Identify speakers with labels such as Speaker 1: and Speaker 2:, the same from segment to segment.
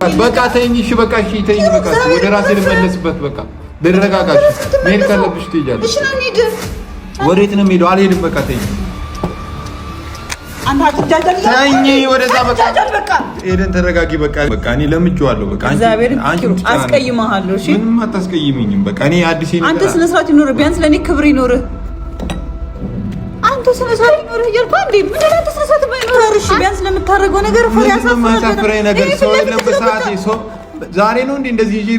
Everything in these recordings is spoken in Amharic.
Speaker 1: በቃ ተይኝ። እሺ በቃ እሺ ተይኝ። በቃ ወደ ራሴ ልመለስበት። በቃ ልረጋጋሽ። መሄድ ካለብሽ ትሄጃለሽ። ወዴት ነው የምሄደው? አልሄድም። በቃ ተይኝ፣ ተይኝ። ወደዛ በቃ ሄደን ተረጋጊ። በቃ በቃ እኔ ለምጄዋለሁ። በቃ
Speaker 2: አንቺ አስቀይመሃለሁ። እሺ
Speaker 1: ምንም አታስቀይሚኝም። በቃ እኔ አዲስ
Speaker 2: አንተ ስነ ስርዓት ይኖርህ፣ ቢያንስ ለእኔ ክብር ይኖርህ። አንተ ስነ ስርዓት ይኖርህ እያልኩህ እንዴ! ምንድን ነው አንተ ስነ ስርዓት የማይኖርህ? እሺ ቢያንስ ለምታደርገው ነገር ፈሪ
Speaker 1: ያሳፍራል። ነገር ሰው የለም በሰዓቴ ሰው ዛሬ ነው እንዴ እንደዚህ ይዤ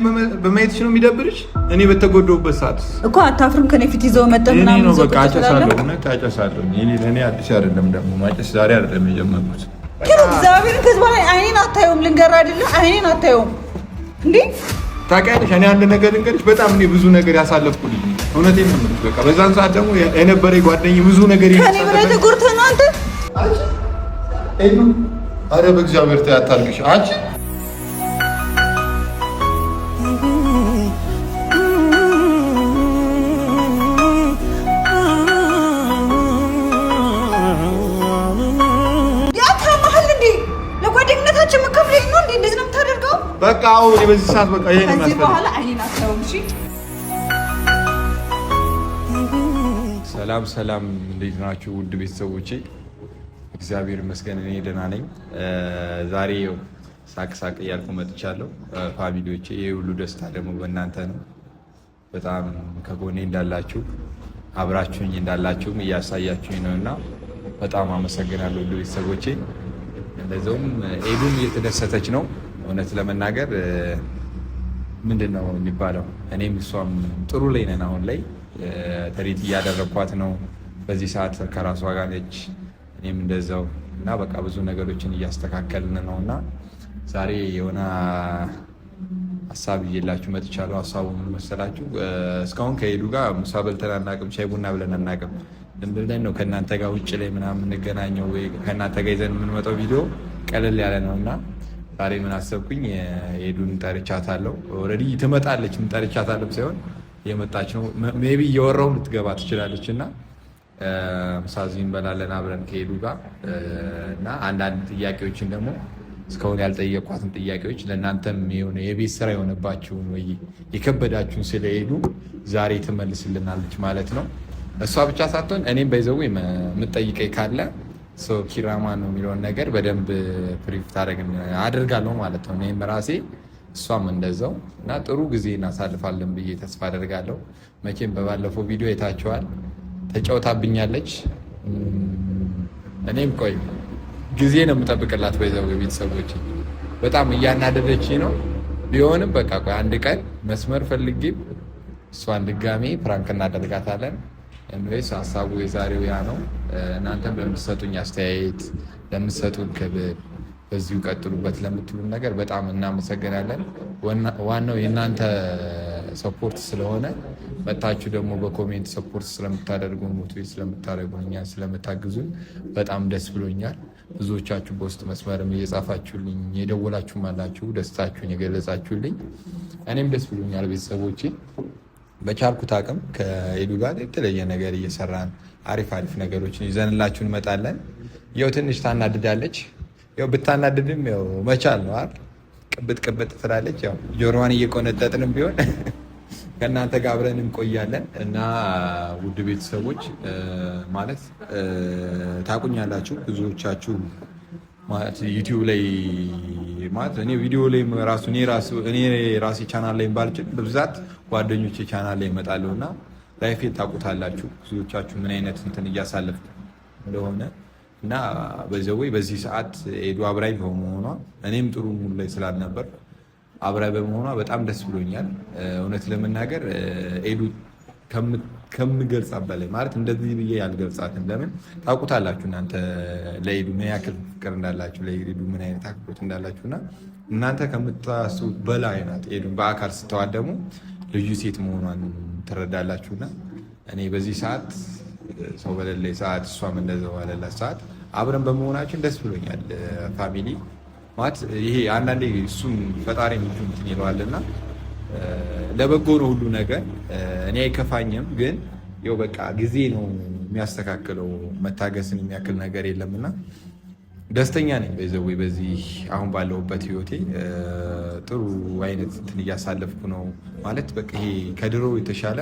Speaker 1: በማየትሽ ነው የሚደብርሽ? እኔ በተጎዳሁበት ሰዓት
Speaker 2: እኮ አታፍርም? ከኔ ፊት ይዘው መጠ ምናምን
Speaker 1: ነው። በቃ አጨሳለሁ፣ እውነት አጨሳለሁ። እኔ ለእኔ አዲስ አይደለም ደግሞ ማጨስ ዛሬ አይደለም የጀመርኩት።
Speaker 2: ግን እግዚአብሔርን ከዚህ በኋላ አይኔን አታየውም። ልንገርህ አይደለ አይኔን አታየውም እንዴ
Speaker 1: ታውቂያለሽ። እኔ አንድ ነገር ልንገርሽ፣ በጣም እኔ ብዙ ነገር ያሳለፍኩ ልጅ ነኝ። እውነቴን ነው የምልሽ። በቃ በዛን ሰዓት ደግሞ የነበረ ጓደኛዬ ብዙ ነገር
Speaker 2: ከኔ በላይ ተጎድተህ ነው አንተ።
Speaker 1: ኧረ በእግዚአብሔር ተይ አታልቅሽ አንቺ። በቃ አሁን በዚህ ሰዓት በቃ ይሄን ነው
Speaker 2: ከዚህ በኋላ አይኔን አታየውም። እሺ
Speaker 1: ሰላም ሰላም፣ እንዴት ናችሁ ውድ ቤተሰቦቼ? እግዚአብሔር ይመስገን እኔ ደህና ነኝ። ዛሬ ሳቅ ሳቅ እያልኩ መጥቻለሁ። family ዎቼ፣ ይህ ሁሉ ደስታ ደግሞ በእናንተ ነው። በጣም ከጎኔ እንዳላችሁ አብራችሁኝ እንዳላችሁም እያሳያችሁኝ ነው እና በጣም አመሰግናለሁ ውድ ቤተሰቦቼ። እንደዚሁም ኤዱም እየተደሰተች ነው። እውነት ለመናገር ምንድን ነው የሚባለው፣ እኔም እሷም ጥሩ ላይ ነን አሁን ላይ treat እያደረግኳት ነው። በዚህ ሰዓት ከራሷ ጋር ነች፣ እኔም እንደዛው እና በቃ ብዙ ነገሮችን እያስተካከልን ነው እና ዛሬ የሆነ ሀሳብ ይዤላችሁ መጥቻለሁ። ሀሳቡ ምን መሰላችሁ? እስካሁን ከሄዱ ጋር ምሳ በልተን አናውቅም፣ ሻይ ቡና ብለን አናውቅም። ዝም ብለን ነው ከእናንተ ጋር ውጭ ላይ ምናምን የምንገናኘው ወይ ከእናንተ ጋር ይዘን የምንመጣው ቪዲዮ ቀለል ያለ ነው እና ዛሬ ምን አሰብኩኝ፣ ኤዱን ጠርቻታለሁ። already ትመጣለች፣ ጠርቻታለሁ ሳይሆን የመጣች ነው። maybe እየወራው ልትገባ ትችላለች እና ምሳ እዚህ እንበላለን አብረን ከሄዱ ጋር እና አንዳንድ ጥያቄዎችን ደግሞ እስካሁን ያልጠየኳትን ጥያቄዎች ለእናንተም የሆነ የቤት ስራ የሆነባችሁን ወይ የከበዳችሁን ስለሄዱ ዛሬ ትመልስልናለች ማለት ነው። እሷ ብቻ ሳትሆን እኔም በይዘው የምጠይቀኝ ካለ ኪራማ ነው የሚለውን ነገር በደንብ brief አደርጋለሁ ማለት ነው። እኔም ራሴ እሷም እንደዛው እና ጥሩ ጊዜ እናሳልፋለን ብዬ ተስፋ አደርጋለሁ። መቼም በባለፈው ቪዲዮ አይታችኋል፣ ተጫውታብኛለች። እኔም ቆይ ጊዜ ነው የምጠብቅላት። በዛው ቤተሰቦች በጣም እያናደደች ነው። ቢሆንም በቃ ቆይ አንድ ቀን መስመር ፈልጌ እሷን ድጋሜ prank እናደርጋታለን። anyways ሀሳቡ የዛሬው ያ ነው። እናንተም ለምትሰጡኝ አስተያየት፣ ለምትሰጡን ክብር በዚሁ ቀጥሉበት ለምትሉን ነገር በጣም እናመሰግናለን። ዋናው የእናንተ support ስለሆነ መታችሁ ደግሞ በ comment support ስለምታደርጉን፣ motivate ስለምታደርጉን፣ እኛን ስለምታግዙን በጣም ደስ ብሎኛል። ብዙዎቻችሁ በውስጥ መስመርም እየጻፋችሁልኝ የደወላችሁም አላችሁ፣ ደስታችሁን የገለጻችሁልኝ እኔም ደስ ብሎኛል። ቤተሰቦቼ በቻልኩት አቅም ከኤዱ ጋር የተለየ ነገር እየሰራን አሪፍ አሪፍ ነገሮችን ይዘንላችሁ እንመጣለን። ያው ትንሽ ታናድዳለች። ያው ብታናድድም ያው መቻል ነው አይደል? ቅብጥ ቅብጥ ትላለች። ያው ጆሮዋን እየቆነጠጥንም ቢሆን ከእናንተ ጋር አብረን እንቆያለን እና ውድ ቤተሰቦች ማለት ታቁኛላችሁ ብዙዎቻችሁ ማለት ዩቲዩብ ላይ ማለት እኔ ቪዲዮ ላይ ራሱ እኔ ራሴ ቻናል ላይ ባልችል በብዛት ጓደኞቼ ቻናል ላይ እመጣለሁ እና life ኤን ታውቁታላችሁ ብዙዎቻችሁ ምን አይነት እንትን እያሳለፍኩ እንደሆነ እና በዚያው ወይ በዚህ ሰዓት ኤዱ አብራኝ በመሆኗ እኔም ጥሩ mood ላይ ስላልነበር አብራኝ በመሆኗ በጣም ደስ ብሎኛል። እውነት ለመናገር ኤዱ ከምገልጻት በላይ ማለት እንደዚህ ብዬ ያልገልጻትም። ለምን ታውቁታላችሁ እናንተ ለኤዱ ምን ያክል ፍቅር እንዳላችሁ፣ ለኤዱ ምን አይነት አክብሮት እንዳላችሁ እና እናንተ ከምታስቡት በላይ ናት። ኤዱን በአካል ስተዋት ደግሞ ልዩ ሴት መሆኗን ትረዳላችሁና እኔ በዚህ ሰዓት ሰው በሌለ ሰዓት እሷም እንደዚያው ባለላት ሰዓት አብረን በመሆናችን ደስ ብሎኛል። family ማለት ይሄ አንዳንዴ እሱም ፈጣሪ እንትን ይለዋልና ለበጎ ነው ሁሉ ነገር። እኔ አይከፋኝም፣ ግን ያው በቃ ጊዜ ነው የሚያስተካክለው። መታገስን የሚያክል ነገር የለምና ደስተኛ ነኝ። By the way በዚህ አሁን ባለሁበት ህይወቴ ጥሩ አይነት እንትን እያሳለፍኩ ነው ማለት በቃ ይሄ ከድሮ የተሻለ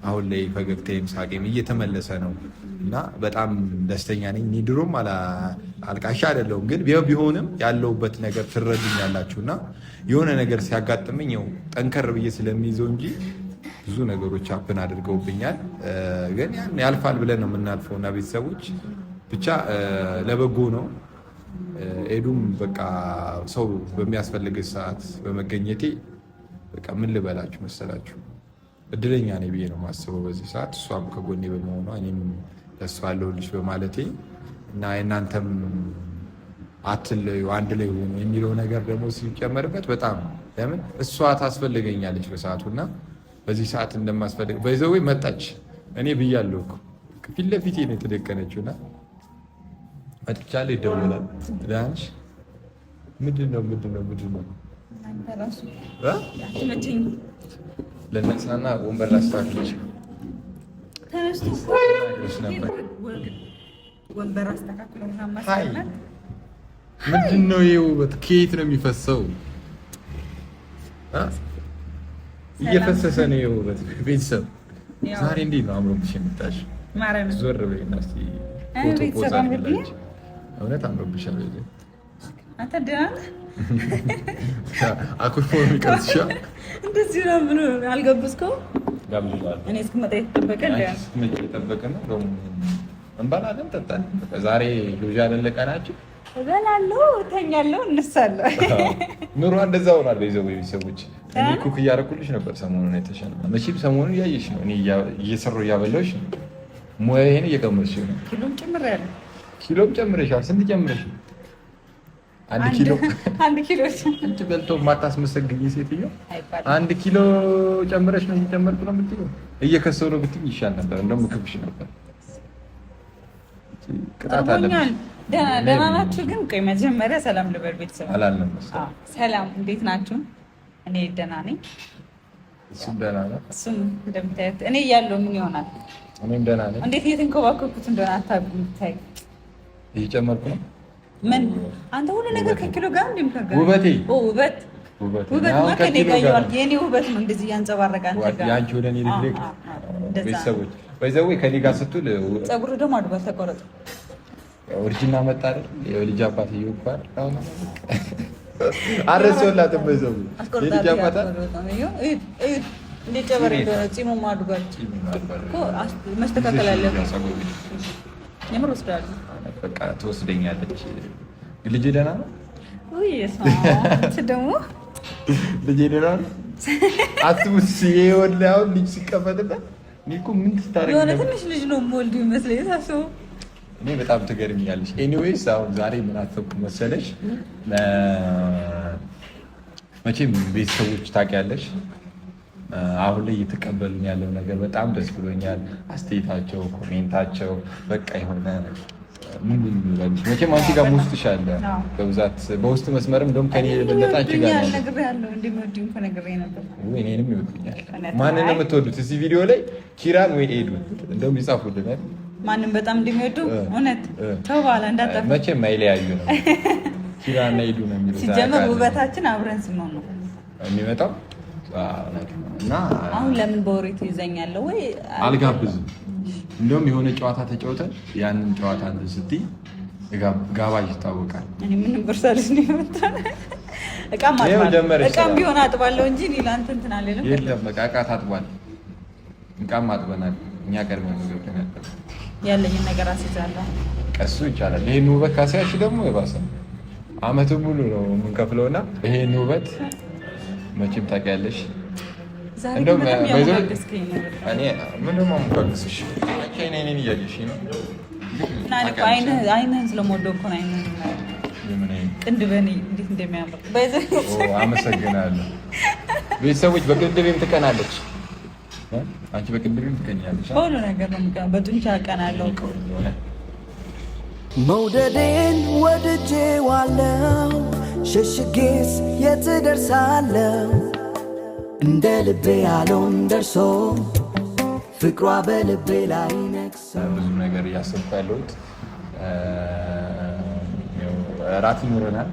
Speaker 1: አሁን ላይ ፈገግታዬም ሳቄም እየተመለሰ ነው እና በጣም ደስተኛ ነኝ። እኔ ድሮም አልቃሻ አይደለሁም፣ ግን ቢሆንም ያለሁበት ነገር ትረዱኛላችሁ እና የሆነ ነገር ሲያጋጥመኝ ያው ጠንከር ብዬ ስለሚይዘው እንጂ ብዙ ነገሮች happen አድርገውብኛል። ግን ያን ያልፋል ብለን ነው የምናልፈው እና ቤተሰቦች ብቻ ለበጎ ነው። ኤዱም በቃ ሰው በሚያስፈልግ ሰዓት በመገኘቴ በቃ ምን ልበላችሁ መሰላችሁ እድለኛ ነኝ ብዬ ነው የማስበው በዚህ ሰዓት እሷም ከጎኔ በመሆኗ እኔም ለእሷ አለሁልሽ በማለቴ እና የእናንተም አትለዩ አንድ ላይ ሆኑ የሚለው ነገር ደግሞ ሲጨመርበት በጣም ለምን እሷ ታስፈልገኛለች በሰዓቱ እና በዚህ ሰዓት እንደማስፈልግ by the way መጣች። እኔ ብያለሁ እኮ ፊት ለፊቴ ነው የተደቀነችው እና መጥቻለሁ። ይደወላል። ደህና ነሽ? ምንድን ነው ምንድን ነው ምንድን ነው? ልነሳና ወንበር ላስተካክልሽ። ምንድን ነው ይሄ ውበት? ከየት ነው የሚፈሰው? እየፈሰሰ ነው ይሄ ውበት። ቤተሰብ ዛሬ እንዴት ነው አምሮብሽ የመጣሽ? ዞር በይና እስኪ ፎቶ pose አድርጊላችሁ። እውነት አምሮብሻል።
Speaker 2: አንተ ደህና ነህ?
Speaker 1: አኩርፎ ነው የሚቀርጽሽ።
Speaker 2: እንደዚህ ነው። ምን አልጋበዝከውም? እኔ እስክመጣ የተጠበቀ
Speaker 1: የጠበቀ ነው። እንበላለን፣ ጠጣን። ዛሬ ግብዣ አይደለ ቀናችን።
Speaker 2: እበላለሁ፣ እተኛለሁ፣ እነሳለሁ።
Speaker 1: ኑሮ እንደዛ ሆኗል። ይዘው ቤተሰቦች እኔ cook እያደረኩልሽ ነበር ሰሞኑን የተሻለ መቼም ሰሞኑን እያየሽ ነው። እኔ እየሰራሁ እያበላሁሽ ነው። ሙያዬን እየቀመስሽ ነው።
Speaker 2: ኪሎም ጨምሬያለሁ።
Speaker 1: ኪሎም ጨምረሻል። ስንት ጨምረሽ? አንድ ኪሎ።
Speaker 2: አንድ ኪሎ።
Speaker 1: አንቺ በልቶ የማታስመሰግኝ ሴትዮ 1 ኪሎ ጨምረሽ ነው እየጨመርኩ ነው የምትይው። እየከሰው ነው ብትይኝ ይሻል ነበር። እንደውም ክብሽ ነበር። ቅጣት አለብሽ።
Speaker 2: ደህና ናችሁ ግን? ቆይ መጀመሪያ ሰላም ልበል ቤተሰብ።
Speaker 1: አላልንም መሰለኝ።
Speaker 2: ሰላም፣ እንዴት ናችሁ? እኔ ደህና ነኝ።
Speaker 1: እሱም ደህና ነው።
Speaker 2: እሱም እንደምታዩት እኔ እያለሁ ምን ይሆናል?
Speaker 1: እኔም ደህና ነኝ።
Speaker 2: እንዴት እየተንከባከብኩት እንደሆነ አታውቅም። ብታይ
Speaker 1: እየጨመርኩ ነው።
Speaker 2: ምን አንተ ሁሉ ነገር ከኪሎ ጋር እንደምታገናኝ
Speaker 1: ውበቴ
Speaker 2: ውበት ውበት ማ ከኔ ጋር ይዋል። የኔ ውበት ነው እንደዚህ እያንጸባረቀ አንተ ጋር
Speaker 1: ያንቺ ወደ እኔ reflect። ቤተሰቦች by the way ከኔ ጋር ስትውል
Speaker 2: ፀጉር ደግሞ አድጓል፣ ተቆረጠ።
Speaker 1: እርጅና መጣ አይደል? የልጅ አባት እየወኳል አሁን አረሰውላትም። By the way የልጅ አባት
Speaker 2: እንዴት ጨበሬ እንደሆነ ፂሙም አድጓል እኮ መስተካከል አለበት። የምር ወስዳለሁ።
Speaker 1: በቃ ትወስደኛለች። ልጄ ደህና ነው።
Speaker 2: ደግሞ
Speaker 1: ልጄ ደህና ነው። አስቡት፣ ይኸውልህ አሁን ልጅ ሲቀመጥበት እኔ እኮ ምን ስታደርግ
Speaker 2: የሆነ ትንሽ ልጅ ነው የምወልድ ይመስለኝ ሳስበው።
Speaker 1: እኔ በጣም ትገርሚኛለሽ። Anyways አሁን ዛሬ ምን አሰብኩ መሰለሽ? መቼም ቤተሰቦች ታውቂያለሽ፣ አሁን ላይ እየተቀበሉን ያለው ነገር በጣም ደስ ብሎኛል። አስተያየታቸው፣ comment ኣቸው በቃ የሆነ ምን ይላልሽ። መቼም አንቺ ጋር ውስጥሽ አለ በብዛት በውስጥ መስመርም እንደውም ከኔ የበለጠ አንቺ ጋር ነው። እኔንም ይወዱኛል። ማንን ነው የምትወዱት? እዚህ ቪዲዮ ላይ ኪራን ወይ ኤዱን እንደውም ይጻፉልናል።
Speaker 2: ማንም በጣም እንደሚወዱ እውነት ተው በኋላ እንዳጠፋ።
Speaker 1: መቼም አይለያዩ ነው ኪራና ኤዱ ነው የሚሉት።
Speaker 2: ሲጀመር ውበታችን አብረን ስንሆን ነው
Speaker 1: የሚመጣው። እና
Speaker 2: አሁን ለምን በወሬ ትይዘኛለህ ወይ?
Speaker 1: አልጋብዝም። እንደውም የሆነ ጨዋታ ተጫውተን ያንን ጨዋታ እንትን ስትይ ጋባዥ ይታወቃል።
Speaker 2: እኔ ምንም ቦርሳ ልጅ ነው የመጣው። እቃም አጥባለሁ፣ እቃም ቢሆን አጥባለሁ እንጂ እኔ ለአንተ እንትን አልልም።
Speaker 1: የለም በቃ እቃ ታጥቧል፣ እቃም አጥበናል። እኛ ቀድመን ነው ገብተን ያጠብነው።
Speaker 2: ያለኝን ነገር አስይዛለሁ።
Speaker 1: ቀሱ ይቻላል። ይሄን ውበት ካስያሽ ደግሞ የባሰ አመቱን ሙሉ ነው የምንከፍለውና ይሄን ውበት መቼም ታውቂያለሽ። እንደውም እኔ ምንድን ነው የማሞጋግስሽ? እኔን እያየሽ ነው።
Speaker 2: አይንህን ስለምወደው እኮ ነው። አይንህን ቅንድብህን እንዴት እንደሚያምር
Speaker 1: አመሰግናለሁ። ቤተሰቦች በቅንድቤም ትቀናለች። አንቺ በቅንድቤም ትቀኛለች።
Speaker 2: በሁሉ ነገር ነው የምቀናው። በጡንቻ እቀናለሁ።
Speaker 3: መውደዴን ወድጄዋለሁ፣ ሸሽጌስ የት ደርሳለሁ? እንደ ልቤ ያለውን ደርሶ ፍቅሯ በልቤ ላይ ነግሶ
Speaker 1: ብዙ ነገር እያሰብኩ ያለሁት እራት ይኖረናል።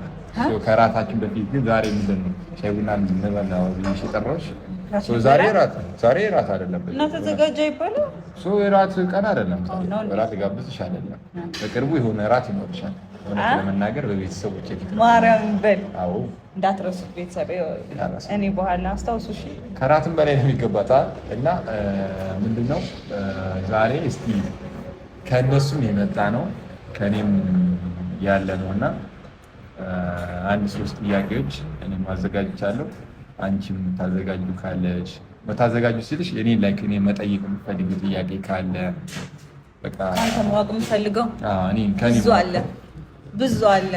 Speaker 1: ከራታችን በፊት ግን ዛሬ ምንድን ነው ሻይ ቡና እንበላው ብዬሽ የጠራሁሽ ዛሬ እራት ዛሬ እራት አይደለም
Speaker 2: እና ተዘጋጀ ይባላል።
Speaker 1: እራት ቀን አይደለም። እራት ጋብዝሽ አይደለም። በቅርቡ የሆነ እራት ይኖርሻል። እውነት ለመናገር በቤተሰቦች ፊት
Speaker 2: ማርያም በል። አዎ እንዳትረሱት ቤተሰብ፣ እኔ በኋላ አስታውሱ። እሺ
Speaker 1: ከራትም በላይ ነው የሚገባት እና ምንድን ነው ዛሬ እስቲ ከእነሱም የመጣ ነው ከእኔም ያለ ነው እና አንድ ሶስት ጥያቄዎች እኔም አዘጋጅቻለሁ። አንቺም ታዘጋጁ ካለች መታዘጋጁ ሲልሽ እኔ like እኔ መጠየቅ የምፈልገው ጥያቄ ካለ
Speaker 2: በቃ አንተ ማወቅ የምፈልገው ብዙ አለ ብዙ አለ።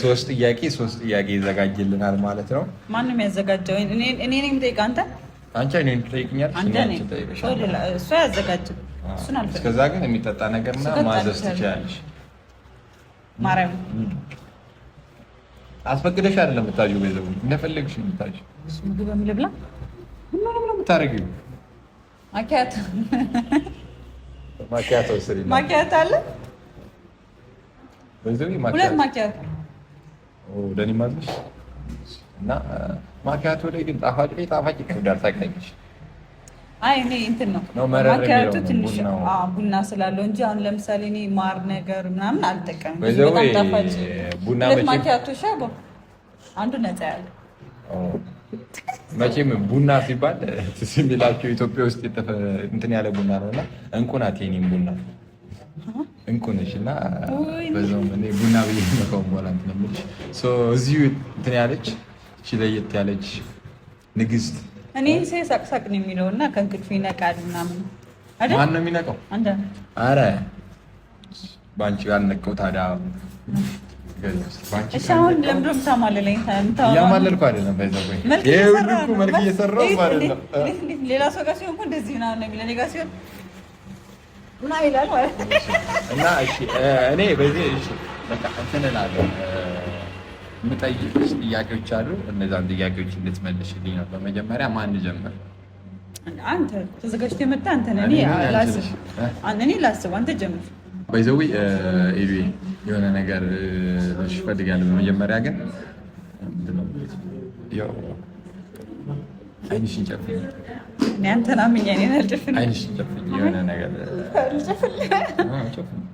Speaker 1: ሶስት ጥያቄ ሶስት ጥያቄ ይዘጋጅልናል ማለት ነው።
Speaker 2: ማንም ያዘጋጀው? እኔ ነኝ የምጠይቀው። አንተ
Speaker 1: አንቺ እኔን ትጠይቅኛለሽ።
Speaker 2: እሱ አያዘጋጅም። እሱን አልፈልግም።
Speaker 1: እስከዛ ግን የሚጠጣ ነገርና ማዘዝ ትችላለሽ።
Speaker 2: ማርያም
Speaker 1: አስፈቅደሽ አይደለም የምታዥው፣ ገንዘቡ እንደፈለግሽ ነው የምታዥው።
Speaker 2: ምግብ ልብላ
Speaker 1: ምንም ነው የምታደርጊው።
Speaker 2: ማኪያቶ
Speaker 1: ማኪያቶ ስሪ
Speaker 2: ማኪያቶ አለ ሁለት ማኪያቶ
Speaker 1: ለእኔ ማዝሽ እና ማኪያቶ ላይ ግን ጣፋጭ ላይ ጣፋጭ ይከብዳል ታውቂያለሽ።
Speaker 2: አይ እኔ እንትን ነው ማኪያቶ ትንሽ ቡና ስላለው እንጂ አሁን ለምሳሌ እኔ ማር ነገር ምናምን አልጠቀምም። በጣም ጣፋጭ ሁለት ማኪያቶ ሻቦ አንዱ ነፃ ያለ
Speaker 1: መቼም ቡና ሲባል ትዝ የሚላቸው ኢትዮጵያ ውስጥ እንትን ያለ ቡና ነው እና እንቁ ናት የእኔም ቡና እንቁ ነሽ እና በዛውም እኔ ቡና ብዬ ነው ከአሁን በኋላ እንትን የምልሽ እዚሁ እንትን ያለች እቺ ለየት ያለች ንግስት
Speaker 2: እኔ ሴ ሳቅሳቅ ነው የሚለው እና ከእንቅልፉ ይነቃል ምናምን።
Speaker 1: ማን ነው የሚነቃው? አረ በአንቺ አልነቀው ታዲያ።
Speaker 2: እሺ አሁን ለምንድን ነው የምታማልለኝ?
Speaker 1: እያማለልኩ አይደለም። መልክ እየሰራሁ አይደለም።
Speaker 2: ሌላ ሰው ጋር ሲሆን እኮ እንደዚህ ምናምን ነው የሚለው፣ እኔ ጋር ሲሆን ምናምን ይላል ማለት
Speaker 1: እና እሺ እኔ በዚህ እሺ በቃ እንትን እላለሁ። የምጠይቅሽ ጥያቄዎች አሉ። እነዛን ጥያቄዎች እንድትመልሽልኝ ነው። በመጀመሪያ ማን ጀምር?
Speaker 2: አንተ ተዘጋጅተህ የመጣ አንተ ነህ። እኔ ላስብ፣ አንተ ጀምር።
Speaker 1: By the way ኤቢ የሆነ ነገር ልልሽ እፈልጋለሁ። በመጀመሪያ ግን ያው ዓይንሽን ጨፍኝ።
Speaker 2: እኔ አንተን አምኜ እኔን አልጨፍንም።
Speaker 1: ዓይንሽን ጨፍኝ። የሆነ ነገር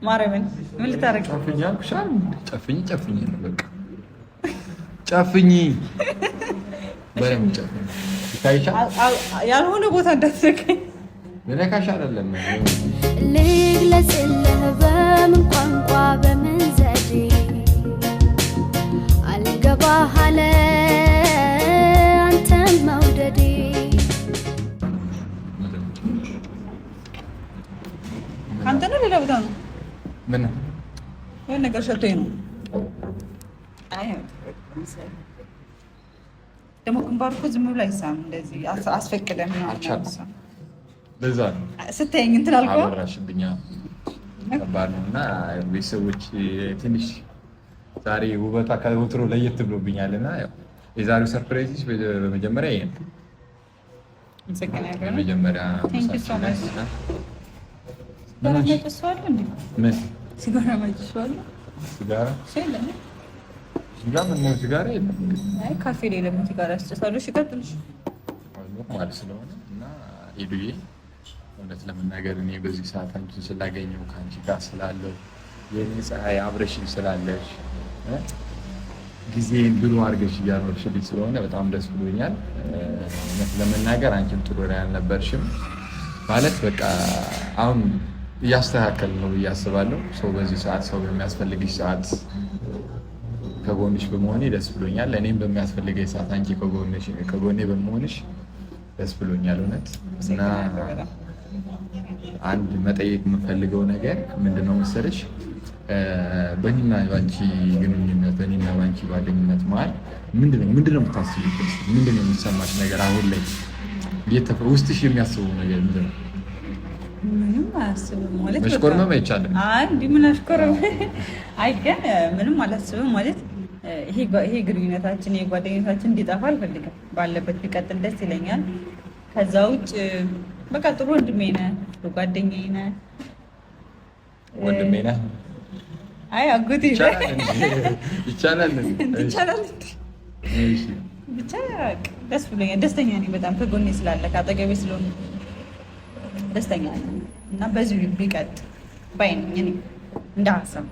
Speaker 2: ማርያምን ምን ልታደርግ?
Speaker 1: ጨፍኝ አልኩሽ አይደል? ጨፍኝ ጨፍኝ ነው በቃ ጨፍኝ። በደምብ ጨፍኝ። ይታይሻል።
Speaker 2: ያልሆነ ቦታ እንዳትነካኝ።
Speaker 1: ልነካሽ አይደለም።
Speaker 4: ልግለጽልህ በምን ቋንቋ በምን ዘዴ አልገባህ አለ አንተን መውደዴ።
Speaker 2: አንተ ነው ሌላ ቦታ ነው።
Speaker 1: ምን
Speaker 2: የሆነ ነገር ሸቶኝ ነው። ደግሞ ግንባር እኮ ዝም ብሎ አይሳም። እንደዚህ አስፈቅደህ ምናምን
Speaker 1: ለዛ ነው
Speaker 2: ስታየኝ እንትን አልኩህ።
Speaker 1: አበራሽብኛ ከባድ ነው እና ቤተሰቦች ትንሽ ዛሬ ውበቷ ከወትሮ ለየት ብሎብኛል እና የዛሬው surprise በመጀመሪያ ይሄ ነው። የመጀመሪያ ምን
Speaker 2: ሲጋራ ማጭሷል?
Speaker 1: ሲጋራ ሲጋራ ሲጋራ የለም።
Speaker 2: አይ ካፌ ላይ ለምን ሲጋራ ያስጨሳሉ? እሺ ቀጥልሽ።
Speaker 1: Normal ስለሆነ እና ሄዱዬ እውነት ለመናገር እኔ በዚህ ሰዓት አንቺን ስላገኘው ከአንቺ ጋር ስላለው የኔ ፀሐይ አብረሽኝ ስላለሽ ጊዜን ብሩ አድርገሽ እያኖርሽልኝ ስለሆነ በጣም ደስ ብሎኛል። እውነት ለመናገር አንቺም ጥሩ ላይ አልነበርሽም ማለት በቃ አሁን እያስተካከል ነው ብዬ አስባለሁ። ሰው በዚህ ሰዓት ሰው በሚያስፈልግሽ ሰዓት ከጎንሽ በመሆኔ ደስ ብሎኛል። እኔም በሚያስፈልገኝ ሰዓት አንቺ ከጎኔ በመሆንሽ ደስ ብሎኛል እውነት። እና አንድ መጠየቅ የምፈልገው ነገር ምንድነው መሰለሽ፣ በእኔና ባንቺ ግንኙነት በእኔና ባንቺ ጓደኝነት መሀል ምንድነው የምታስቢበት? ምንድነው የሚሰማሽ ነገር አሁን ላይ ውስጥሽ የሚያስበው ነገር ምንድነው?
Speaker 2: ምንም አያስብም ማለት
Speaker 1: መሽኮርመም አይቻልም።
Speaker 2: አይ እንዲህ ምን አሽኮርም። አይ ግን ምንም አላስብም ማለት ይሄ ግንኙነታችን ይሄ ጓደኝነታችን እንዲጠፋ አልፈልግም። ባለበት ቢቀጥል ደስ ይለኛል። ከዛ ውጭ በቃ ጥሩ ወንድሜ ነህ፣ ጥሩ ጓደኛዬ ነህ።
Speaker 1: ወንድሜ ነህ።
Speaker 2: አይ አጎቴ
Speaker 1: ይቻላል
Speaker 2: ይቻላል። ብቻ ደስ ብሎኛል። ደስተኛ ነኝ በጣም ከጎኔ ስላለ ከአጠገቤ ስለሆነ ደስተኛ ነኝ እና በዚሁ ቢቀጥ ባይ ነኝ እኔ እንደ ሀሳብ።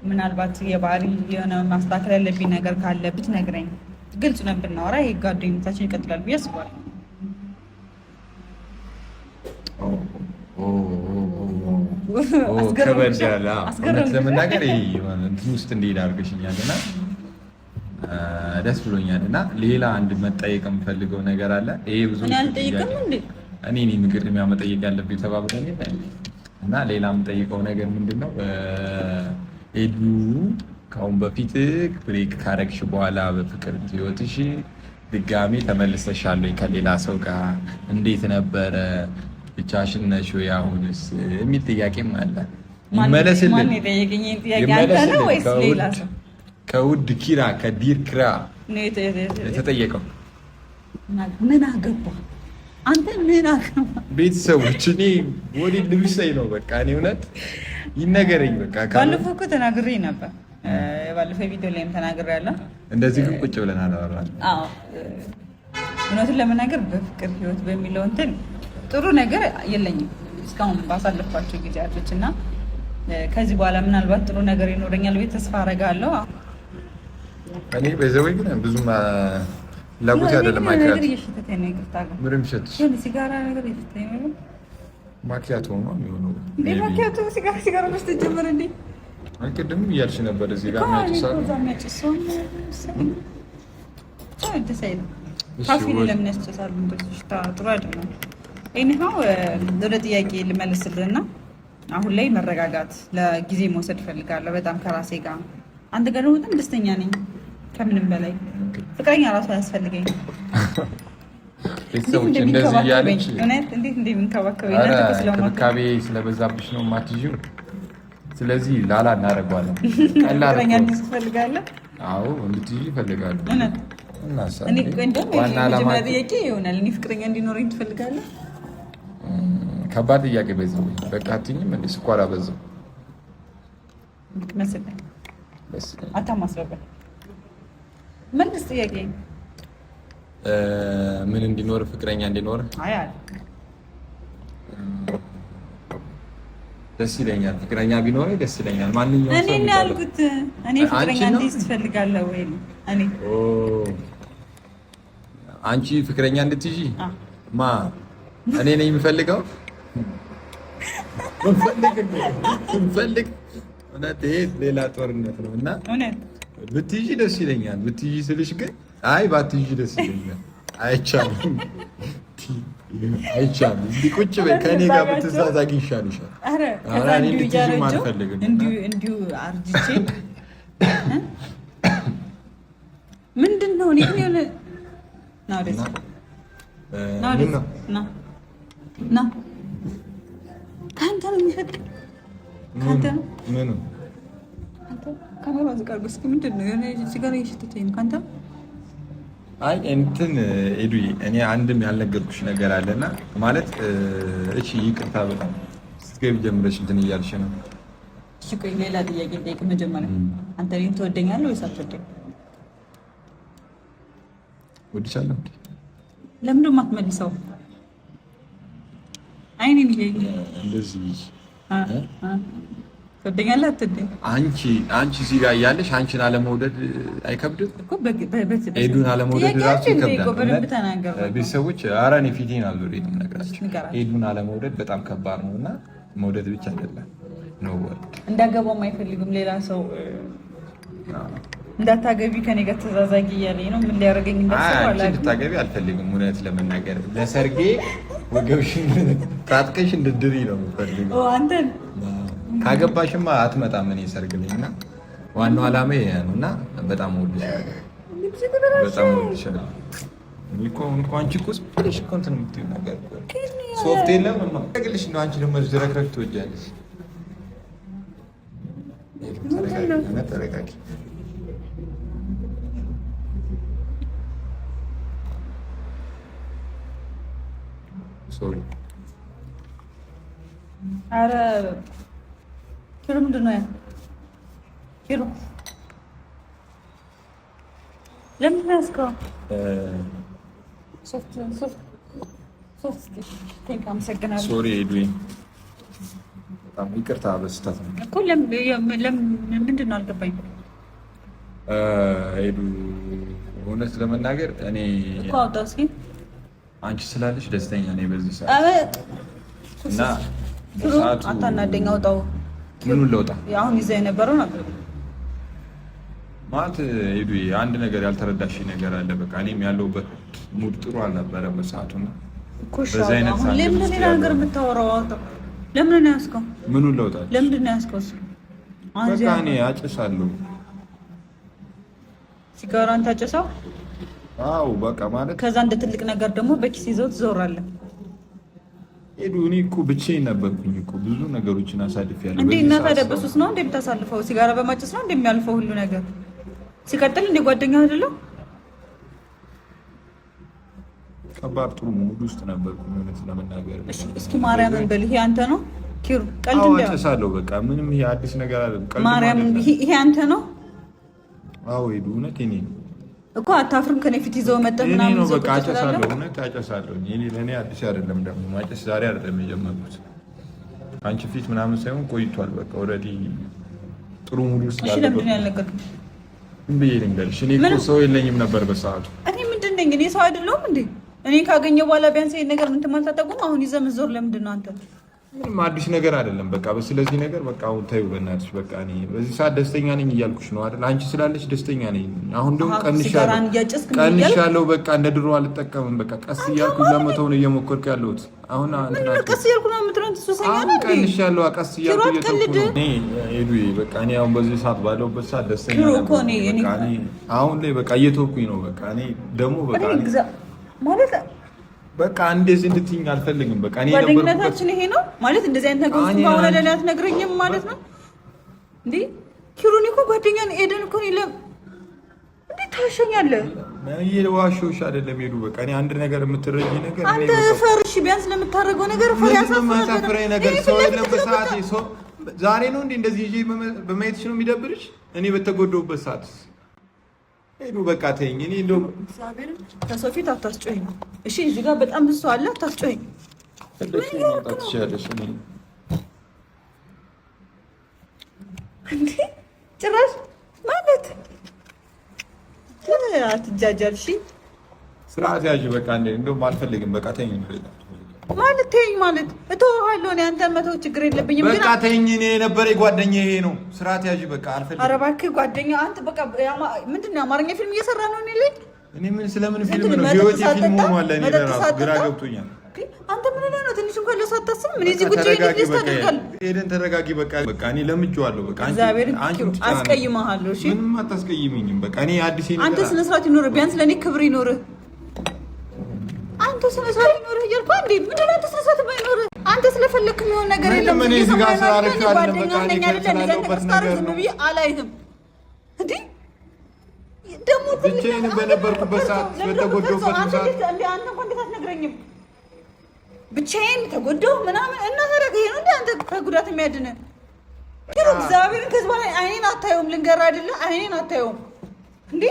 Speaker 2: ምናልባት የባህሪ የሆነ ማስተካከል ያለብኝ ነገር ካለ ብትነግረኝ፣ ግልጽ ነው ብናወራ ይሄ ጓደኝነታችን ይቀጥላል ብዬ አስባለሁ።
Speaker 1: ከበድ ያለ እውነት ለመናገር እንትን ውስጥ እንዲሄድ አድርገሽኛል እና ደስ ብሎኛል። እና ሌላ አንድ መጠየቅ የምፈልገው ነገር አለ። ይሄ ብዙ እኔ እኔ ቅድሚያ መጠየቅ ያለብኝ ተባብለን እና ሌላ የምጠይቀው ነገር ምንድን ነው፣ ኤዱ ከአሁን በፊት break ካረግሽ በኋላ በፍቅር ህይወትሽ ድጋሚ ተመልሰሻል ወይ ከሌላ ሰው ጋር እንዴት ነበረ? ብቻሽን ነሽ ወይ አሁንስ የሚል ጥያቄም አለ። ይመለስልን ከውድ ኪራ ከዲር ኪራ የተጠየቀው።
Speaker 2: ምን አገባ አንተ ምን አገባ?
Speaker 1: ቤተሰቦች እኔ ወዲ ልብሰኝ ነው በቃ። እኔ እውነት ይነገረኝ በቃ።
Speaker 2: ባለፈው እኮ ተናግሬ ነበር። ባለፈው ቪዲዮ ላይም ተናግሬ ያለው
Speaker 1: እንደዚህ ግን ቁጭ ብለን አላወራንም።
Speaker 2: አዎ እውነቱን ለመናገር በፍቅር ህይወት በሚለው እንትን ጥሩ ነገር የለኝም እስካሁን ባሳለፍኳቸው ጊዜያቶች እና ከዚህ በኋላ ምናልባት ጥሩ ነገር ይኖረኛል ብዬ ተስፋ አደርጋለሁ።
Speaker 1: እኔ በዘወይ ግን ብዙም ፍላጎቴ አይደለም።
Speaker 2: ማኪያቶ
Speaker 1: ምንም ይሸትሽ
Speaker 2: ሲጋራ ነገር እየሸተተኝ ነው።
Speaker 1: ማኪያቶ ነው የሚሆነው።
Speaker 2: እንዴ ማኪያቶ ሲጋራ ሲጋራ መስጠት ጀመረ እንዴ?
Speaker 1: ቅድም እያልሽ ነበር እዚህ ጋር
Speaker 2: የሚያጭሰው ደስ አይልም። ካፌ ለምን ያስጨሳሉ? እንደዚህ ሽታ ጥሩ አይደለም። anyhow ወደ ጥያቄ ልመልስልህና አሁን ላይ መረጋጋት ለጊዜ መውሰድ እፈልጋለሁ። በጣም ከራሴ ጋር አንተ ጋር ደግሞ በጣም ደስተኛ ነኝ። ከምንም በላይ ፍቅረኛ ራሱ አያስፈልገኝም።
Speaker 1: ቤተሰቦች እንደዚህ እያለች
Speaker 2: እንዴት እንደሚንከባከበኝ
Speaker 1: እንክብካቤ ስለበዛብሽ ነው የማትይዥው። ስለዚህ ላላ እናደርገዋለን።
Speaker 2: ፍቅረኛ እንዲይዝ ትፈልጋለህ?
Speaker 1: አዎ እንድትይዥ እፈልጋለሁ።
Speaker 2: መጀመሪያ ጥያቄ ይሆናል። እኔ ፍቅረኛ እንዲኖረኝ ትፈልጋለህ?
Speaker 1: ከባድ ጥያቄ በዚህ በቃ አትይኝም እንደ ስኳር አበዛው
Speaker 2: መሰለኝ። አታማስረበል። መልስ ጥያቄ
Speaker 1: ምን እንዲኖር ፍቅረኛ እንዲኖር
Speaker 2: አይ አለ
Speaker 1: ደስ ይለኛል። ፍቅረኛ ቢኖረኝ ደስ ይለኛል። ማንኛውም
Speaker 2: እኔ ነው ያልኩት። እኔ ፍቅረኛ እንዲይዝ ትፈልጋለህ ወይ ነው? እኔ
Speaker 1: አንቺ ፍቅረኛ እንድትይዢ ማ እኔ ነኝ የምፈልገው ፈልግ እውነት ይሄ ሌላ ጦርነት ነው እና ብትይዢ ደስ ይለኛል። ብትይዢ ስልሽ ግን አይ ባትይዢ ደስ ይለኛል። አይቻልም፣ አይቻልም። እንዲህ ቁጭ በይ ከእኔ ጋር ብትዛዛጊ ይሻልሻል። ኧረ እኔ እንድትይዢም አልፈልግም።
Speaker 2: እንዲሁ አርጅቼ ምንድን ነው እኔ ግን የሆነ ና ወደዚህ ና ወደዚህ ና ና ከአንተ ነው የሚፈቅ ከአንተ ነው።
Speaker 1: ምኑ
Speaker 2: አንተ ካሜራ ዝቅ አድርገው እስኪ። ምንድን ነው የሆነ ሲጋራ እየሸተተኝ ነው። ከአንተ
Speaker 1: አይ እንትን ኤዱዬ፣ እኔ አንድም ያልነገርኩሽ ነገር አለና ማለት እሺ፣ ይቅርታ በጣም ስትገቢ ጀምረሽ እንትን እያልሽ ነው።
Speaker 2: እሺ ቆይ ሌላ ጥያቄ ልጠይቅ። መጀመሪያ አንተ እኔን ትወደኛለህ ወይስ አትወደኝም?
Speaker 1: እወድሻለሁ።
Speaker 2: ለምንድን ነው የማትመልሰው? አይኔን እያየህ
Speaker 1: እንደዚህ
Speaker 2: ትወደኛለህ አትወደኝም?
Speaker 1: አንቺ አንቺ እዚህ ጋር እያለሽ አንቺን አለመውደድ አይከብድም? ኤዱን አለመውደድ ራሱ ይከብዳል። ቤተሰቦች ኧረ እኔ ፊቴን አልዞሬም እነግራቸው። ኤዱን አለመውደድ በጣም ከባድ ነው እና መውደድ ብቻ አይደለም ነው ወርድ
Speaker 2: እንዳገባውም አይፈልግም ሌላ ሰው እንዳታገቢ ከኔ ጋር ተዛዛጊ እያለኝ ነው። ምን ሊያደርገኝ እንዳሰበው አላውቅም።
Speaker 1: እንድታገቢ አልፈልግም። እውነት ለመናገር ለሰርጌ ወገብሽን ታጥቀሽ እንድድሪ ነው የምፈልገው።
Speaker 2: አንተን
Speaker 1: ካገባሽማ አትመጣም። እኔ ሰርግ ላይ እና ዋናው ዓላማ ይሄ ነው እና በጣም እወድሻለሁ፣ በጣም እወድሻለሁ። እኮ አንቺ እኮ ዝም ብለሽ እኮ እንትን የምትይው ነገር ሶፍት የለም ግልሽ ነው። አንቺ ደግሞ ዝረክረክ ትወጃለሽ። ተረጋጊ። Sorry።
Speaker 2: ኧረ ኪሎ ምንድን ነው ያ? ኪሩ ለምን ያዝከው? ሶፍት ሶፍት ሶፍት thank አመሰግናለሁ።
Speaker 1: Sorry ኤድዊን፣ በጣም ይቅርታ በስህተት ነው
Speaker 2: እኮ። ምንድን ነው አልገባኝም።
Speaker 1: ኤዱ፣ እውነት ለመናገር እኔ
Speaker 2: እኮ አውጣው እስኪ።
Speaker 1: አንቺ ስላለሽ ደስተኛ ነኝ በዚህ ሰዓት እና
Speaker 2: በሰዓቱ አታናደኝ። አውጣው።
Speaker 1: ምኑን ለውጣ?
Speaker 2: አሁን ይዘህ የነበረው ነበር
Speaker 1: ማለት ኤዱ፣ አንድ ነገር ያልተረዳሽ ነገር አለ። በቃ እኔም ያለሁበት mood ጥሩ አልነበረም በሰዓቱ እና በዚህ አይነት
Speaker 2: አሁን ለምን ሌላ ነገር የምታወራው? አውጣው። ለምን ነው ያዝከው?
Speaker 1: ምኑን ለውጣ?
Speaker 2: ለምንድን ነው ያዝከው? እሱ
Speaker 1: በቃ እኔ አጭሳለሁ።
Speaker 2: ሲጋራን ታጨሰው?
Speaker 1: አዎ በቃ ማለት
Speaker 2: ከዛ እንደ ትልቅ ነገር ደግሞ በኪስ ይዘው ትዞራለህ።
Speaker 1: ሄዱ እኔ እኮ ብቻዬን ነበርኩኝ እኮ ብዙ ነገሮችን አሳልፌያለሁ።
Speaker 2: እንዴ እና ታዲያ በሱስ ነው እንዴ የምታሳልፈው? ሲጋራ በማጨስ ነው እንደሚያልፈው ሁሉ ነገር። ሲቀጥል እንደ ጓደኛ አይደለም።
Speaker 1: ከባድ ጥሩ mood ውስጥ ነበርኩኝ እውነት ለመናገር።
Speaker 2: እስኪ ማርያምን በል ይሄ አንተ ነው ኪሩ። ቀልድ እንደ
Speaker 1: አጨሳለሁ በቃ ምንም ይሄ አዲስ ነገር አይደለም። ቀልድ
Speaker 2: ማርያምን ይሄ አንተ ነው።
Speaker 1: አዎ ሄዱ እውነት የእኔ ነው
Speaker 2: እኮ አታፍርም? ከኔ ፊት ይዘው መጠህ ምናምን
Speaker 1: ነው በቃ አጨሳለሁ። እውነት አጨሳለሁ። እኔ ለእኔ አዲስ አይደለም ደግሞ ማጨስ ዛሬ አይደለም የጀመርኩት። አንቺ ፊት ምናምን ሳይሆን ቆይቷል። በቃ already ጥሩ mood ውስጥ
Speaker 2: እሺ፣ ለምንድን ነው ያልነገርኩህ?
Speaker 1: ምን ብዬ ልንገርሽ? እኔ እኮ ሰው የለኝም ነበር በሰዓቱ።
Speaker 2: እኔ ምንድን ነኝ? እኔ ሰው አይደለሁም እንዴ? እኔ ካገኘሁ በኋላ ቢያንስ ይሄን ነገር እንትን ማለት አታውቁም? አሁን ይዘህ መዞር ለምንድን ነው አንተ?
Speaker 1: ምንም አዲስ ነገር አይደለም። በቃ ስለዚህ ነገር በቃ አሁን ተይው በእናትሽ። በቃ እኔ በዚህ ሰዓት ደስተኛ ነኝ እያልኩሽ ነው አይደል? አንቺ ስላለሽ ደስተኛ ነኝ። አሁን ደግሞ ቀንሻለሁ ቀንሻለሁ። በቃ እንደ ድሮ አልጠቀምም። በቃ ቀስ እያልኩ ለመተው ነው እየሞከርኩ ያለሁት። አሁን
Speaker 2: ቀስ እያልኩ ነው የምትለው? ሱሰኛ ነህ እንዴ?
Speaker 1: ቀንሻለሁ፣ ቀስ እያልኩ እየተውኩ ነው። እኔ ሄዱ በቃ እኔ አሁን በዚህ ሰዓት ባለሁበት ሰዓት ደስተኛ ነኝ። በቃ እኔ አሁን ላይ በቃ እየተውኩኝ ነው። በቃ እኔ ደግሞ በቃ
Speaker 2: ማለት
Speaker 1: በቃ እንደዚህ እንድትይኝ አልፈልግም። በቃ እኔ
Speaker 2: ጓደኝነታችን ይሄ ነው ማለት እንደዚህ አይነት ነገር ውስጥ በኋላ ለኔ አትነግረኝም ማለት ነው እንዴ? ኪሩን እኮ ጓደኛን ኤደን እኮ ነው ለም እንዴ ታሸኛለህ?
Speaker 1: ዋሾሽ አይደለም ሄዱ። በቃ እኔ አንድ ነገር የምትረጂ ነገር
Speaker 2: አንተ ፈርሽ ቢያንስ ለምታደርገው ነገር ፈር
Speaker 1: ያሳፍረኝ ነገር ሰው የለም በሰዓት ሰው ዛሬ ነው እንዴ እንደዚህ ይዤ በማየትሽ ነው የሚደብርሽ? እኔ በተጎዳሁበት ሰዓት ሄዱ በቃ ተይኝ። እኔ እንደውም
Speaker 2: እግዚአብሔርን ከሰው ፊት አታስጮኸኝ እሺ። እዚህ ጋር በጣም ብዙ ሰው አለ፣ አታስጮኸኝ። እንዴ ጭራሽ ማለት አትጃጃል። እሺ
Speaker 1: ስርዓት ያዥ። በቃ እንዴ እንደውም አልፈልግም። በቃ ተይኝ
Speaker 2: ማለት ተይኝ ማለት እተውሃለሁ። እኔ አንተን መተው ችግር የለብኝም።
Speaker 1: በቃ ተይኝ። እኔ የነበረ ጓደኛ ይሄ ነው። ስርዓት ያዥ። በቃ አልፈልግም።
Speaker 2: ኧረ እባክህ ጓደኛ አንተ በቃ ምንድን ነው የአማርኛ ፊልም እየሰራ ነው? እኔ ላይ
Speaker 1: እኔ ምን ስለምን ፊልም ነው? ህይወቴ ፊልም ሆኗል። እኔ ለራሱ ግራ ገብቶኛል።
Speaker 2: አንተ ምን ሆነህ ነው? ትንሽ እንኳን ለሰው አታስብም? ምን እዚህ ቁጭ ብለህ ታደርጋለህ?
Speaker 1: ኤደን ተረጋጊ። በቃ በቃ እኔ ለምጄዋለሁ። በቃ
Speaker 2: አንቺ አስቀይመሃለሁ። እሺ
Speaker 1: ምንም አታስቀይሚኝም። በቃ እኔ አዲስ ነገር
Speaker 2: አንተ ስነ ስርዓት ይኖርህ፣ ቢያንስ ለእኔ ክብር ይኖርህ። አንተ ስነ ስርዓት ይኖርህ እያልኩህ እንዴ! ምንድን ነው አንተ ስነ ስርዓት ባይኖርህ? አንተ ስለፈለክ የሚሆን ነገር የለም።
Speaker 1: እኔ እዚህ ጋር ስላደረግሽው አይደለም።
Speaker 2: ጓደኛ ነኝ አይደለ? እንደዚህ አይነት ነገር ስታደርግ ዝም ብዬ አላይህም እንዴ ደግሞ
Speaker 1: ብቻዬን በነበርኩበት ሰዓት በተጎዳሁበት ሰዓት
Speaker 2: አንተ እንኳን እንዴት አትነግረኝም? ብቻዬን ተጎዳሁ ምናምን እና ታዲያ ይሄ ነው እንደ አንተ ከጉዳት የሚያድንህ? እግዚአብሔርን ከዚህ በኋላ አይኔን አታየውም። ልንገርህ አይደለ? አይኔን አታየውም እንዴ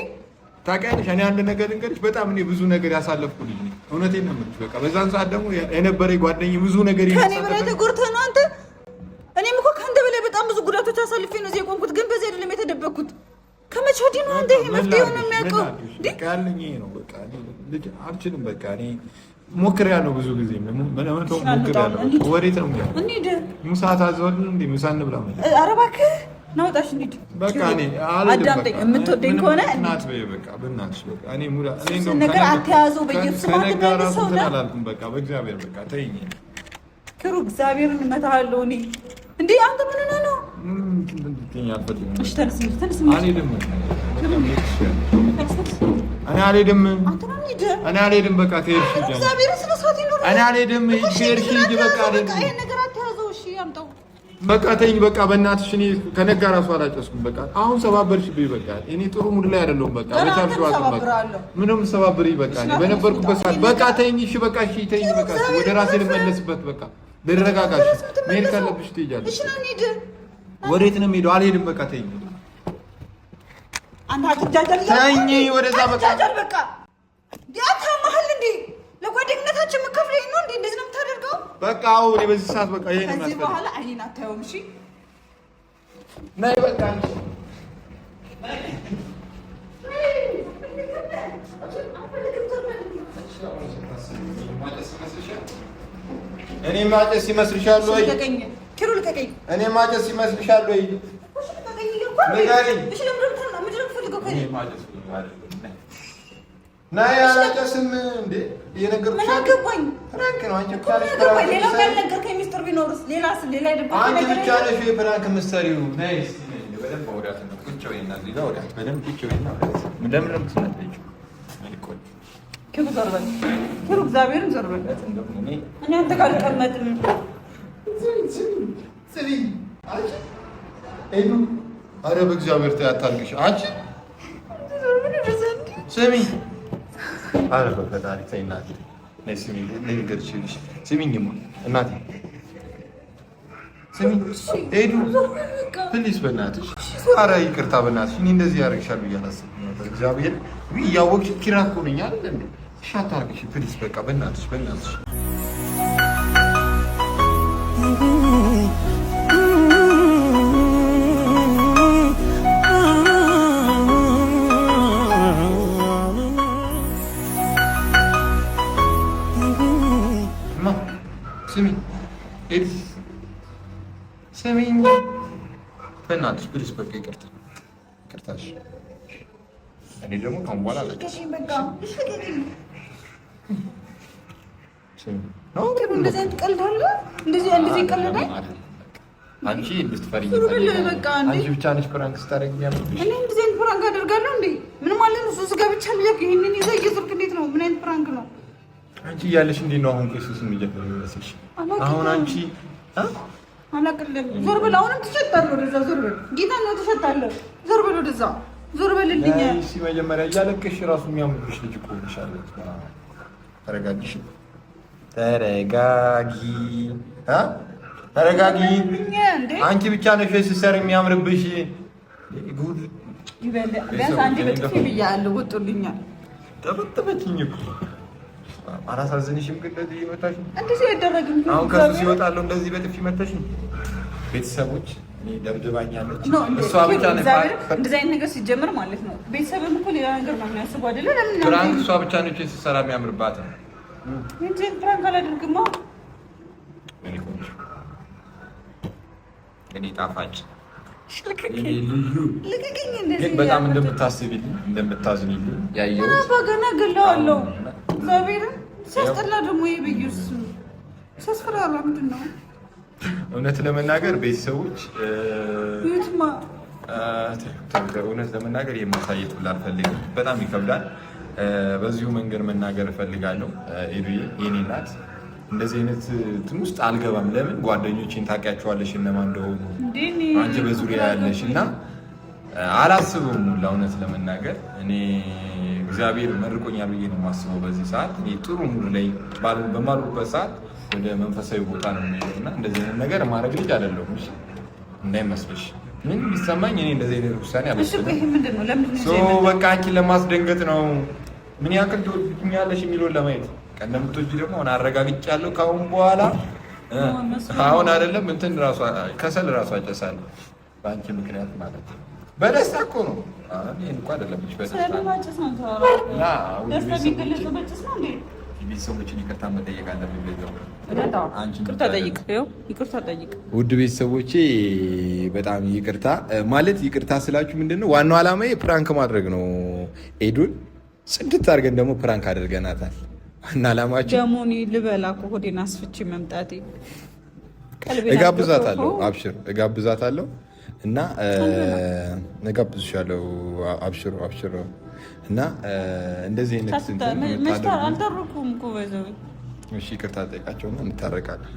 Speaker 1: ታውቂያለሽ፣ እኔ አንድ ነገር ልንገርሽ፣ በጣም እኔ ብዙ ነገር ያሳለፍኩ ልጅ ነኝ። እውነቴን ነው የምልሽ። በቃ በዛን ሰዓት ደግሞ የነበረ ጓደኛዬ ብዙ ነገር
Speaker 2: ከእኔ በላይ ተጎድተህ ነው አንተ። እኔም እኮ ከአንተ በላይ በጣም ብዙ ጉዳቶች አሳልፌ ነው እዚህ የቆምኩት፣ ግን በዚህ አይደለም የተደበቅኩት። ከመቼ ወዲህ ነው አንተ ይሄ መፍትሄው ነው የሚያውቀው?
Speaker 1: በቃ ያለኝ ይሄ ነው። በቃ እኔ ልጅ አልችልም። በቃ እኔ ሞክሬያለሁ፣ ብዙ ጊዜ ሞክሬያለሁ። ወዴት ነው
Speaker 2: እንሂድ?
Speaker 1: ምሳ ታዘዋል እንዴ? ምሳ እንብላ።
Speaker 2: ኧረ እባክህ ናውጣሽ እንሂድ።
Speaker 1: በቃ እኔ
Speaker 2: አዳምጠኝ። የምትወደኝ ከሆነ
Speaker 1: እናት በይ በቃ በእናትሽ በቃ እኔ ሙላ እኔ እንደውም
Speaker 2: ነገር አትያዘው። በኢየሱስ
Speaker 1: ከነጋ ራሱ እንትን አላልኩም። በቃ በእግዚአብሔር በቃ ተይኝ
Speaker 2: ክሩ፣ እግዚአብሔርን እመታሃለሁ እኔ። እንዴ አንተ ምን ሆነህ ነው? እሺ ተነስ፣ ተነስ።
Speaker 1: አልሄድም፣ እኔ አልሄድም፣ እኔ አልሄድም። በቃ ከሄድሽ ሂጂ። እኔ አልሄድም። ከሄድሽ ሂጂ። በቃ አልሄድም።
Speaker 2: ይሄን ነገር አትያዘው። እሺ አምጣው
Speaker 1: በቃ ተይኝ። በቃ በእናትሽ እኔ ከነጋ ራሱ አላጨስኩም። በቃ አሁን ሰባበርሽብኝ። በቃ እኔ ጥሩ mood ላይ አይደለሁም። በቃ በቻልሽው አቅም በቃ ምንም ሰባብሪ። በቃ እኔ በነበርኩበት ሰዓት በቃ ተይኝ። እሺ በቃ እሺ ተይኝ። በቃ ወደ ራሴ ልመለስበት። በቃ ልረጋጋሽ። መሄድ ካለብሽ ትሄጃለሽ። ወዴት ነው የምሄደው? አልሄድም። በቃ ተይኝ።
Speaker 2: አንተ አትጃጃል።
Speaker 1: ተኝ ወደዛ በቃ
Speaker 2: በቃ ያታማህል እንዴ? ለጓደኝነታችን መከፍለኝ ነው እንዴ? እንደዚህ ነው የምታደርገው?
Speaker 1: በቃ አዎ፣ እኔ በዚህ ሰዓት በቃ ይሄን
Speaker 2: ከዚህ በኋላ አይኔን አታየውም። እሺ
Speaker 1: ነይ በቃ እኔ ማጨስ ይመስልሻል ወይ?
Speaker 2: ኪሩ ልቀቀኝ።
Speaker 1: እኔ ማጨስ ይመስልሻል ወይ? ናይ አላጨስም እንዴ? እየነገርኩሽ
Speaker 2: ምን አገባኝ?
Speaker 1: prank ነው። አንቺ ብቻ ነሽ
Speaker 2: prank። ሌላ ያልነገርከኝ ሚስጥር ቢኖርስ? ሌላስ? ሌላ የደበቀኝ
Speaker 1: አንቺ ብቻ ነሽ prank የምትሰሪው። ነይ እስኪ በደንብ አውሪያት ነው። ቁጭ በይና እዚህ ጋር አውሪያት በደንብ ቁጭ በይና አውሪያት። ለምን ነው የምትናደጂው?
Speaker 2: ኪሩ ዞር በል ኪሩ፣ እግዚአብሔርን ዞር በል። እኔ አንተ ጋር አልቀመጥም።
Speaker 1: ኧረ በእግዚአብሔር ተይ አታልቅሽ። አንቺ ስሚ፣ ኧረ በፈጣሪ ተይ እናቴ። ልንገርሽ፣ ስሚኝማ እናቴ ስሚ፣ ሄዱ please፣ በእናትሽ ኧረ ይቅርታ በእናትሽ። እኔ እንደዚህ ያደርግሻል ብዬ አላሰብኩም ነበር። እግዚአብሔር እያወቅሽ ኪራ እኮ ነኝ አይደል እንዴ? እሺ አታርግሽ please፣ በቃ በእናትሽ በእናትሽ። ስሚ ሄዱ ስሚኝ በእናትሽ please፣ በቃ ይቅርታ ይቅርታሽ። እኔ ደግሞ ከአሁን በኋላ
Speaker 2: እንደዚህ አይነት ቀልድ አለ? እንደዚህ ይቀልዳል?
Speaker 1: አንቺ እንድትፈሪ አንቺ ብቻ ነሽ prank ስታደርጊ ያለብሽ።
Speaker 2: እኔ እንደዚህ አይነት prank አደርጋለሁ እንዴ? ምን ማለት ነው? ሱስ ገብቻለሁ እያልክ ይሄንን ይዘህ እየዞርክ እንዴት ነው? ምን አይነት prank ነው?
Speaker 1: አንቺ እያለሽ እንዴት ነው አሁን? ቆይ ሱስ የሚጀምር የሚመስልሽ አሁን አንቺ
Speaker 2: አላቅልም። ዞር በል አሁንም ትሸጣለህ። ወደዛ ዞር በል ጌታ ነው ትሸጣለህ። ዞር በል ወደዛ ዞር በልልኝ።
Speaker 1: እሺ መጀመሪያ እያለቀሽ ራሱ የሚያምርብሽ ልጅ እኮ ሆነሻል። ተረጋጊሽ፣ ተረጋጊ፣ ተረጋጊ። አንቺ ብቻ ነሽ ስትሰሪ የሚያምርብሽ። ጉድ
Speaker 2: ቢያንስ አንዴ በጥፊ ብያለሁ፣ ወጡልኛል።
Speaker 1: ጠበጠበችኝ እኮ አላሳዝንሽም? ግን እንደዚህ መታሽ፣
Speaker 2: እንደዚህ አይደረግም።
Speaker 1: አሁን ከሱ ሲወጣለሁ እንደዚህ በጥፊ መታሽ። ቤተሰቦች ደብድባኛለች። እሷ ብቻ ነች
Speaker 2: እንደዚህ አይነት ነገር ሲጀምር ማለት ነው። ቤተሰብም እኮ ሌላ ነገር ነው የሚያስቡ አይደለ? ለምን
Speaker 1: prank እሷ ብቻ ነች ስትሰራ የሚያምርባት ነው።
Speaker 2: እንጂ prank አላደርግማ።
Speaker 1: እኔ ጣፋጭ ግን በጣም እንደምታስቢልኝ እንደምታዝኝልኝ ያየሁት
Speaker 2: በገና ገለዋለሁ። እግዚአብሔርን ሲያስጠላ ደግሞ ይሄ በኢየሱስ ሲያስፈራራ ምንድን ነው?
Speaker 1: እውነት ለመናገር ቤተሰቦች እውነት ለመናገር የማሳየት ሁላ አልፈልግም። በጣም ይከብዳል። በዚሁ መንገድ መናገር እፈልጋለሁ። ኤዱዬ የኔ እናት እንደዚህ አይነት እንትን ውስጥ አልገባም። ለምን ጓደኞቼን ታውቂያቸዋለሽ እነማን እንደሆኑ አንቺ በዙሪያ ያለሽ እና አላስብም ሁላ እውነት ለመናገር እኔ እግዚአብሔር መርቆኛል ብዬ ነው የማስበው። በዚህ ሰዓት እኔ ጥሩ mood ላይ በማልኩበት ሰዓት ወደ መንፈሳዊ ቦታ ነው የሚሄደው እና እንደዚህ አይነት ነገር ማድረግ ልጅ አይደለሁም። እሺ እንዳይመስልሽ፣ ምን ቢሰማኝ እኔ እንደዚህ አይነት ውሳኔ አልወስንም። በቃ አንቺን ለማስደንገጥ ነው። ምን ያክል ትወጂኛለሽ የሚለውን ለማየት እንደምትወጂ ደግሞ አሁን አረጋግጫለሁ። ከአሁን በኋላ አሁን አይደለም እንትን ራሱ ከሰል ራሱ አጨሳለሁ በአንቺ ምክንያት ማለት ነው። በደስታ እኮ ነው። ይሄን እኮ አይደለም ቤተሰቦችን ይቅርታ መጠየቅ አለብኝ። ውድ ቤተሰቦቼ በጣም ይቅርታ ማለት ይቅርታ ስላችሁ ምንድን ነው ዋናው ዓላማዬ prank ማድረግ ነው። ኤዱን ጽድት አድርገን ደግሞ prank አድርገናታል። ዋና ዓላማችን
Speaker 2: ደግሞ እኔ ልበላ እኮ ሆዴን አስፍቼ መምጣቴ
Speaker 1: እጋብዛታለሁ። አብሽር እጋብዛታለሁ እና እጋብዝሻለሁ። አብሽሩ አብሽሩ። እና እንደዚህ አይነት
Speaker 2: አልተረኩም እኮ በዛው።
Speaker 1: እሺ ይቅርታ ጠይቃቸውና እንታረቃለን።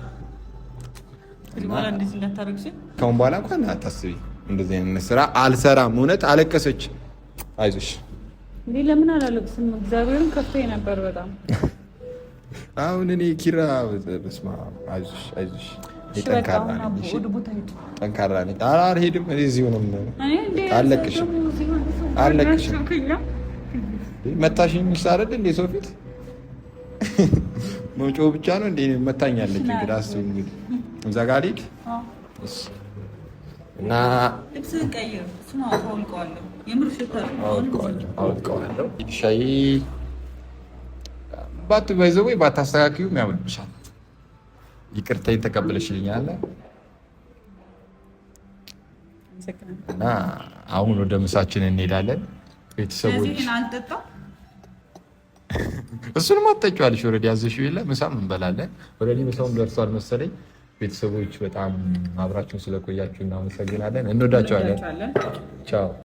Speaker 2: ከአሁን
Speaker 1: በኋላ እንኳን አታስቢ፣ እንደዚህ አይነት ስራ አልሰራም። እውነት አለቀሰች። አይዞሽ።
Speaker 2: እንዴ ለምን አላለቅስም? እግዚአብሔርን ከፍቶኝ ነበር በጣም።
Speaker 1: አሁን እኔ ኪራ በስመ አብ። አይዞሽ አይዞሽ ጠንካራ ነኝ። ኧረ አልሄድም። እኔ እዚሁ ነው የምሆነው። አለቅሽም። አለቅሽም። መታሽኝ አይደል እንዴ? ሰው ፊት መጮህ ብቻ ነው እንዴ? መታኛለች። እንግዲህ አስቡ እንግዲህ እዛ ጋር ልሂድ እና
Speaker 2: ልብስህን ቀይር። እሱን አውልቀዋለሁ። የምር ሽታ
Speaker 1: አውልቀዋለሁ። ሻይ ባቱ ባይዘው ወይ ባታስተካክዩ ያምርብሻል። ይቅርታዬን ተቀብለሽልኛል እና አሁን ወደ ምሳችን እንሄዳለን። ቤተሰቦች እሱንም አትጠጪዋለሽ። Already ያዘሽው የለ ምሳም እንበላለን። Already ምሳውም ደርሷል መሰለኝ። ቤተሰቦች በጣም አብራችሁን ስለቆያችሁ እናመሰግናለን። እንወዳቸዋለን። ቻው።